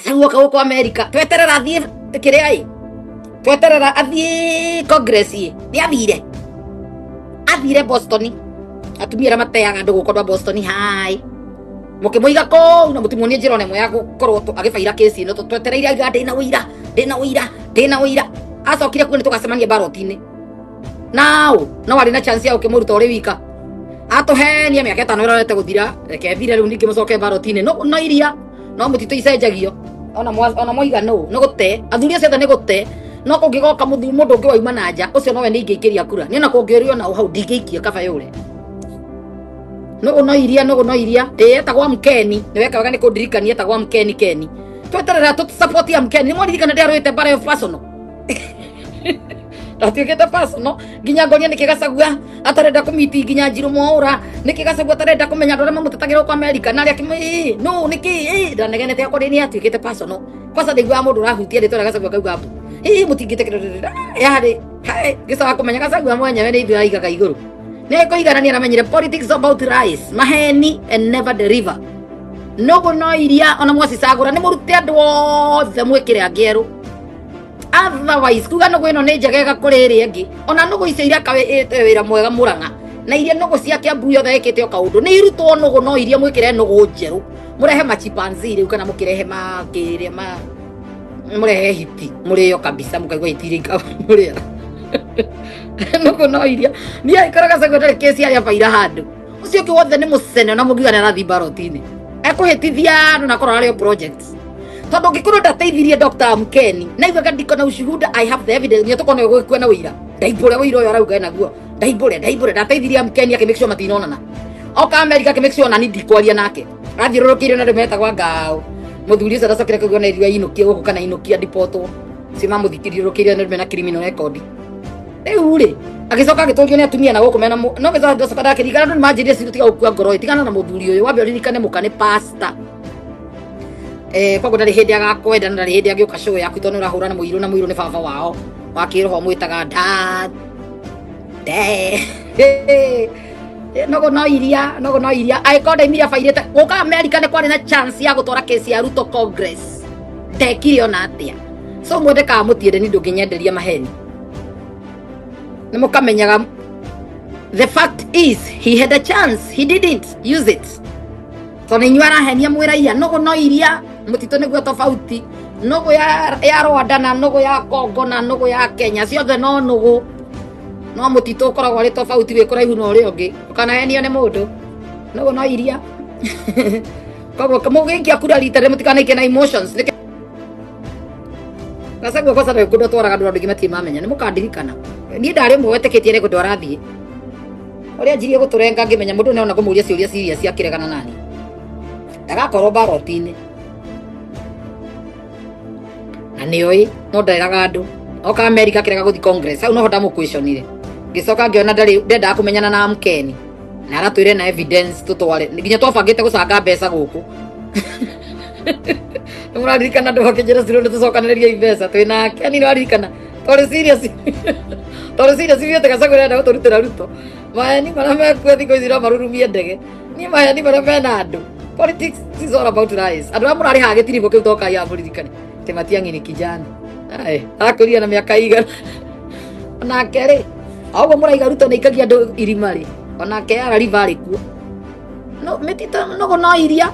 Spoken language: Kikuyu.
Gachagua oka gũkũ America, tweterera athiĩ kĩrĩa ĩ, tweterera athiĩ Congress ĩ, nĩ athire, athire Boston. Atumia arĩa mateaga andũ gũkũ, andũ a Boston, hai mũkĩmũiga kũu na mũtimuonie njĩra ona ĩmwe ya gũkorwo agĩbaira kesi ĩno. Twetereire aiga ndĩna ũira, ndĩna ũira, ndĩna ũira. Acokire kuo nĩ tũgacemania baroti-inĩ nao, no arĩ na chance ya ũkĩmũruta ũrĩ wika. Atũhenia mĩaka 5 ĩrorete gũthira, reke thire rĩu ningĩ mũcoke baroti-inĩ. No no iria no mũtitũ icenjagio ona ona moiga no nĩ gũte athuri acio othe nĩ gũte. No kũngĩgoka mũndũ ũngĩ wauma na nja ũcio nowe nĩ ingĩikĩria kura niĩ, na kũngĩũrio na hau ndingĩikia kaba yũre. Nũgũ no iria, nũgũ no iria. Ĩ etagwo Amkeni, nĩ weka wega nĩ kũndirikania, etagwo Amkeni. Keni tweterera tũ support Amkeni. Nĩ mwaririkana ndĩarũĩte mbara ĩyo personal, ndatuĩkĩte personal nginya ngoria nĩkĩ Gachagua atarenda kũmiti nginya Njirũ Mwaũra, nĩkĩ Gachagua atarenda kũmenya andũ arĩa mamũtetagĩra gũkũ Amerika na arĩa akĩmũ no nĩkĩ ndanegenete akwa nĩ atuĩkĩte personal. Kwanza ndaiguaga mũndũ ũrahutia rĩtwa rĩa Gachagua akauga mbu ĩ mũtingĩtĩkĩra yarĩ ngĩcoka kũmenya Gachagua mwenyewe nĩ ithuĩ aigaga igũrũ nĩ kũiganania. Namenyire politics is about lies, maheni and never deliver. Nũgũ no iria ona mwacicagũra nĩ mũrute andũ othe mwĩkĩre angĩ erũ, otherwise kuga nũgũ ĩno nĩ njegega kũrĩ ĩrĩa ĩngĩ. Ona nũgũ icio ireka wĩra mwega Mũrang'a na iria nũgũ cia Kiambu yothe ĩkĩte o kaũndũ nĩ irutwo nũgũ no iria mwĩkĩre nũgũ njerũ, mũrehe machipanzi rĩu kana mũkĩrehe makĩrĩa ma mũrehe hiti mũrĩo kabisa, mũkaigua hiti iria mũrĩa nũgũ no iria. Niĩ angĩkorwo Gachagua ndarĩ kesi arĩa baira handũ ũcio ũngĩ wothe nĩ mũcene, ona mũngiuga nĩ arathiĩ baroti-inĩ ekũhĩtithia andũ na akorwo arĩ o projects, tondũ ũngĩkorwo ndateithirie Dr. Mkeni naiguaga ndiko na ushuhuda, I have the evidence, nĩ tũkorwo gũgĩkua na ũira, ndaimbũre ũira ũyũ arauga naguo, ndaimbũre, ndaimbũre ndateithirie Mkeni akĩ make sure matinonana oka America, akĩ make sure nani ndikwaria nake athiũrũrũkĩirio na andũ metagwo ngao. Mũthuri ũcio ndacokire kũigua na iria inũkia gũkũ kana inũkia ndipotwo cio mamũthikĩrĩrũkĩirio na andũ mena criminal record. Rĩu rĩ agĩcoka agĩtũrio nĩ atumia na gũkũ mena no gĩcoka ndacoka ndakĩririkana andũ nĩmanjĩrire ciru tiga gũkua ngoro ĩ, tigana na mũthuri ũyũ, wambe ũririkane mũka nĩ pastor, koguo ndarĩ hĩndĩ agakwenda na ndarĩ hĩndĩ angĩũka show yaku tondũ nĩ ũrahũra na mũirũ na mũirũ nĩ baba wao wa kĩroho mwĩtaga dad de. Nogo no iria, nogo no iria. Angĩkorwo ndaimire abairĩte gũka America nĩ kwarĩ na chance ya gũtwara kesi ya Ruto Congress, ndekire ona atĩa. So mwende kana mũtiende, ni ndũngĩnyenderia maheni, nĩ mũkamenyaga the fact is he had a chance, he didn't use it, tondũ inyuĩ arahenia mwĩraia. Nũgũ no iria, mũtitũ nĩguo tofauti. Nũgũ ya Rwanda na nũgũ ya Congo na nũgũ ya Kenya ciothe no nũgũ, no mũtitũ ũkoragwo arĩ tofauti wĩ kũraihu na ũrĩa ũngĩ. Ũkanahenio nĩ mũndũ, nũgũ no iria. Koguo mũgĩikia kura rita rĩmwe mũtikanaikie na emotions. Gachagua kwanza nĩ kũndũ atwaraga andũ, andũ aingĩ matirĩ mamenya. Nĩ mũkandirikana niĩ ndarĩ ũmwe wetĩkĩtie nĩ kũndũ arathiĩ ũrĩa anjirie gũtũrenga, ngĩmenya mũndũ nĩona kũmũria ciũria serious akĩregana nani ndagakorwo baroti-inĩ na nĩoĩ no nderaga andũ. Oka America akĩrega gũthiĩ Congress, hau noho ndamũkwĩconire. Ngĩcoka ngĩona ndarĩ ndendaga kũmenyana na Mkeni na aratwĩre na evidence tũtware nginya twabangĩte gũcanga mbeca gũkũ. Nĩ mũraririkana andũ makĩnjĩra ciro nĩ tũcokanĩrĩrie mbeca twĩ nake? Ni nĩwaririkana twarĩ serious, twarĩ serious biũ atĩ Gachagua arenda gũtũrutĩra Ruto. Maheni marĩa mekuo thikũ ici no marurumie ndege. Niĩ maheni marĩa mena andũ, politics is all about lies. Andũ arĩa mũrarĩhaga gĩtiribũ kĩu tokai ya mũririkane atĩ Matiang'i ni kijana. Ai, arakũria na mĩaka igana onake rĩ, o ũguo mũraiga Ruto nĩ aikagia andũ irima rĩ, onake Yara River arĩ kuo. No mĩtito nũgũ no iria.